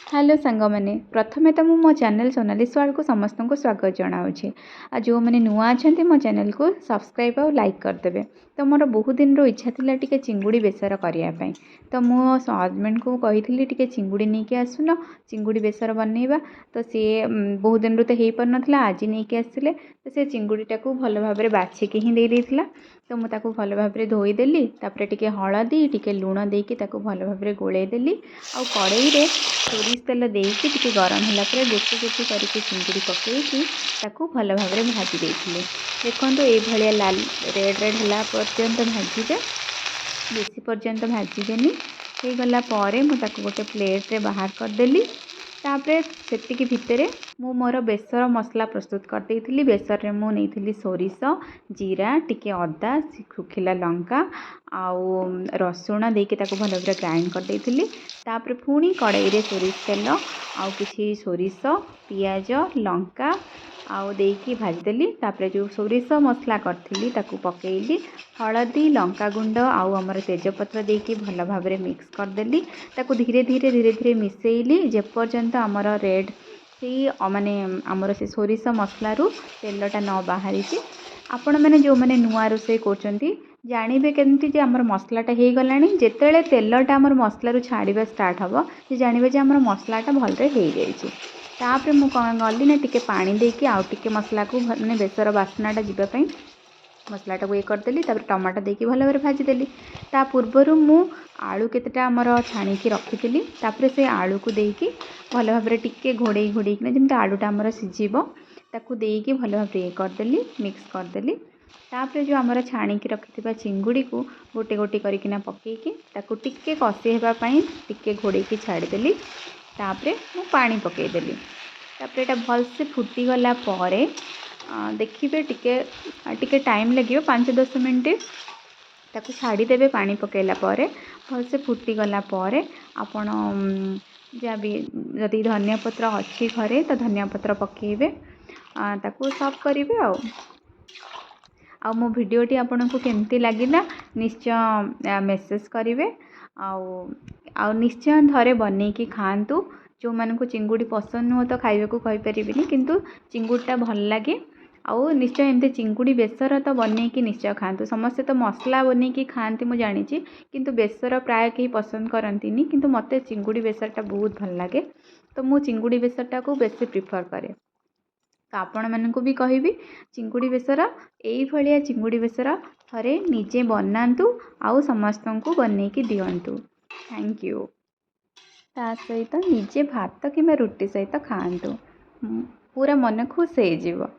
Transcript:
Hello ସାଙ୍ଗମାନେ, ପ୍ରଥମେ ତ ମୁଁ ମୋ ଚ୍ୟାନେଲ୍ ସୋନାଲିସ୍ ୱାର୍ଲଡ଼କୁ ସମସ୍ତଙ୍କୁ ସ୍ୱାଗତ ଜଣାଉଛି। ଆଉ ଯେଉଁମାନେ ନୂଆ ଅଛନ୍ତି, ମୋ ଚ୍ୟାନେଲ୍କୁ ସବସ୍କ୍ରାଇବ୍ ଆଉ ଲାଇକ୍ କରିଦେବେ। ତ ମୋର ବହୁତ ଦିନରୁ ଇଚ୍ଛା ଥିଲା ଟିକେ ଚିଙ୍ଗୁଡ଼ି ବେସର କରିବା ପାଇଁ। ତ ମୁଁ ହଜବେଣ୍ଡକୁ କହିଥିଲି, ଟିକେ ଚିଙ୍ଗୁଡ଼ି ନେଇକି ଆସୁନ, ଚିଙ୍ଗୁଡ଼ି ବେସର ବନେଇବା। ତ ସିଏ ବହୁତ ଦିନରୁ ତ ହେଇପାରୁନଥିଲା, ଆଜି ନେଇକି ଆସିଲେ। ତ ସେ ଚିଙ୍ଗୁଡ଼ିଟାକୁ ଭଲ ଭାବରେ ବାଛିକି ହିଁ ଦେଇ ଦେଇଥିଲା। ତ ମୁଁ ତାକୁ ଭଲ ଭାବରେ ଧୋଇଦେଲି। ତାପରେ ଟିକେ ହଳଦୀ, ଟିକେ ଲୁଣ ଦେଇକି ତାକୁ ଭଲ ଭାବରେ ଗୋଳେଇ ଦେଲି। ଆଉ କଡ଼େଇରେ ସୋରିଷ ତେଲ ଦେଇକି ଟିକେ ଗରମ ହେଲା ପରେ ଗୋଟେ ଗୋଟେ କରିକି ଚିଙ୍ଗୁଡ଼ି ପକାଇକି ତାକୁ ଭଲ ଭାବରେ ଭାଜି ଦେଇଥିଲି। ଦେଖନ୍ତୁ, ଏଇଭଳିଆ ଲାଲ ରେଡ଼୍ ରେଡ଼୍ ହେଲା ପର୍ଯ୍ୟନ୍ତ ଭାଜିବେ, ବେଶୀ ପର୍ଯ୍ୟନ୍ତ ଭାଜିବେନି। ହେଇଗଲା ପରେ ମୁଁ ତାକୁ ଗୋଟେ ପ୍ଲେଟ୍ରେ ବାହାର କରିଦେଲି। ତାପରେ ସେତିକି ଭିତରେ ମୁଁ ମୋର ବେସର ମସଲା ପ୍ରସ୍ତୁତ କରିଦେଇଥିଲି। ବେସରରେ ମୁଁ ନେଇଥିଲି ସୋରିଷ, ଜିରା, ଟିକେ ଅଦା, ଶୁଖିଲା ଲଙ୍କା ଆଉ ରସୁଣ ଦେଇକି ତାକୁ ଭଲ ଭାବରେ ଗ୍ରାଇଣ୍ଡ କରିଦେଇଥିଲି। ତାପରେ ପୁଣି କଡ଼େଇରେ ସୋରିଷ ତେଲ ଆଉ କିଛି ସୋରିଷ, ପିଆଜ, ଲଙ୍କା ଆଉ ଦେଇକି ଭାଜିଦେଲି। ତାପରେ ଯେଉଁ ସୋରିଷ ମସଲା କରିଥିଲି, ତାକୁ ପକାଇଲି। ହଳଦୀ, ଲଙ୍କାଗୁଣ୍ଡ ଆଉ ଆମର ତେଜପତ୍ର ଦେଇକି ଭଲ ଭାବରେ ମିକ୍ସ କରିଦେଲି। ତାକୁ ଧୀରେ ଧୀରେ ଧୀରେ ଧୀରେ ମିଶାଇଲି, ଯେପର୍ଯ୍ୟନ୍ତ ଆମର ରେଡ଼୍ ସେଇ ମାନେ ଆମର ସେ ସୋରିଷ ମସଲାରୁ ତେଲଟା ନ ବାହାରିଛି। ଆପଣମାନେ ଯେଉଁମାନେ ନୂଆ ରୋଷେଇ କରୁଛନ୍ତି, ଜାଣିବେ କେମିତି ଯେ ଆମର ମସଲାଟା ହେଇଗଲାଣି? ଯେତେବେଳେ ତେଲଟା ଆମର ମସଲାରୁ ଛାଡ଼ିବା ଷ୍ଟାର୍ଟ ହେବ, ସେ ଜାଣିବେ ଯେ ଆମର ମସଲାଟା ଭଲରେ ହେଇଯାଇଛି। ତାପରେ ମୁଁ କ'ଣ କଲି ନା ଟିକେ ପାଣି ଦେଇକି ଆଉ ଟିକେ ମସଲାକୁ, ମାନେ ବେସର ବାସ୍ନାଟା ଯିବା ପାଇଁ ମସଲାଟାକୁ ଇଏ କରିଦେଲି। ତାପରେ ଟମାଟୋ ଦେଇକି ଭଲ ଭାବରେ ଭାଜିଦେଲି। ତା ପୂର୍ବରୁ ମୁଁ ଆଳୁ କେତେଟା ଆମର ଛାଣିକି ରଖିଥିଲି। ତାପରେ ସେ ଆଳୁକୁ ଦେଇକି ଭଲ ଭାବରେ ଟିକେ ଘୋଡ଼େଇ ଘୋଡ଼େଇକିନା, ଯେମିତି ଆଳୁଟା ଆମର ସିଝିବ, ତାକୁ ଦେଇକି ଭଲ ଭାବରେ ଇଏ କରିଦେଲି, ମିକ୍ସ କରିଦେଲି। ତାପରେ ଯେଉଁ ଆମର ଛାଣିକି ରଖିଥିବା ଚିଙ୍ଗୁଡ଼ିକୁ ଗୋଟେ ଗୋଟେ କରିକିନା ପକାଇକି ତାକୁ ଟିକେ କଷି ହେବା ପାଇଁ ଟିକେ ଘୋଡ଼େଇକି ଛାଡ଼ିଦେଲି। ତାପରେ ମୁଁ ପାଣି ପକାଇଦେଲି। ତାପରେ ଏଇଟା ଭଲସେ ଫୁଟିଗଲା ପରେ ଦେଖିବେ, ଟିକେ ଟିକେ ଟାଇମ୍ ଲାଗିବ, 5-10 ମିନିଟ୍ ତାକୁ ଛାଡ଼ିଦେବେ। ପାଣି ପକାଇଲା ପରେ ଭଲସେ ଫୁଟିଗଲା ପରେ ଆପଣ ଯାହା ବି ଯଦି ଧନିଆ ପତ୍ର ଅଛି ଘରେ, ତ ଧନିଆ ପତ୍ର ପକାଇବେ, ତାକୁ ସର୍ଭ କରିବେ। ଆଉ ମୋ ଭିଡ଼ିଓଟି ଆପଣଙ୍କୁ କେମିତି ଲାଗିଲା, ନିଶ୍ଚୟ ମେସେଜ୍ କରିବେ। ଆଉ ନିଶ୍ଚୟ ଥରେ ବନେଇକି ଖାଆନ୍ତୁ। ଯେଉଁମାନଙ୍କୁ ଚିଙ୍ଗୁଡ଼ି ପସନ୍ଦ ନୁହଁ ତ ଖାଇବାକୁ କହିପାରିବିନି, କିନ୍ତୁ ଚିଙ୍ଗୁଡ଼ିଟା ଭଲ ଲାଗେ। ଆଉ ନିଶ୍ଚୟ ଏମିତି ଚିଙ୍ଗୁଡ଼ି ବେସର ତ ବନେଇକି ନିଶ୍ଚୟ ଖାଆନ୍ତୁ। ସମସ୍ତେ ତ ମସଲା ବନେଇକି ଖାଆନ୍ତି ମୁଁ ଜାଣିଛି, କିନ୍ତୁ ବେସର ପ୍ରାୟ କେହି ପସନ୍ଦ କରନ୍ତିନି। କିନ୍ତୁ ମୋତେ ଚିଙ୍ଗୁଡ଼ି ବେସରଟା ବହୁତ ଭଲ ଲାଗେ, ତ ମୁଁ ଚିଙ୍ଗୁଡ଼ି ବେସରଟାକୁ ବେଶୀ ପ୍ରିଫର୍ କରେ। ତ ଆପଣମାନଙ୍କୁ ବି କହିବି, ଚିଙ୍ଗୁଡ଼ି ବେସର, ଏଇଭଳିଆ ଚିଙ୍ଗୁଡ଼ି ବେସର ଥରେ ନିଜେ ବନାନ୍ତୁ ଆଉ ସମସ୍ତଙ୍କୁ ବନେଇକି ଦିଅନ୍ତୁ। Thank you. ତା ସହିତ ନିଜେ ଭାତ କିମ୍ବା ରୁଟି ସହିତ ଖାଆନ୍ତୁ, ପୁରା ମନ ଖୁସି ହେଇଯିବ।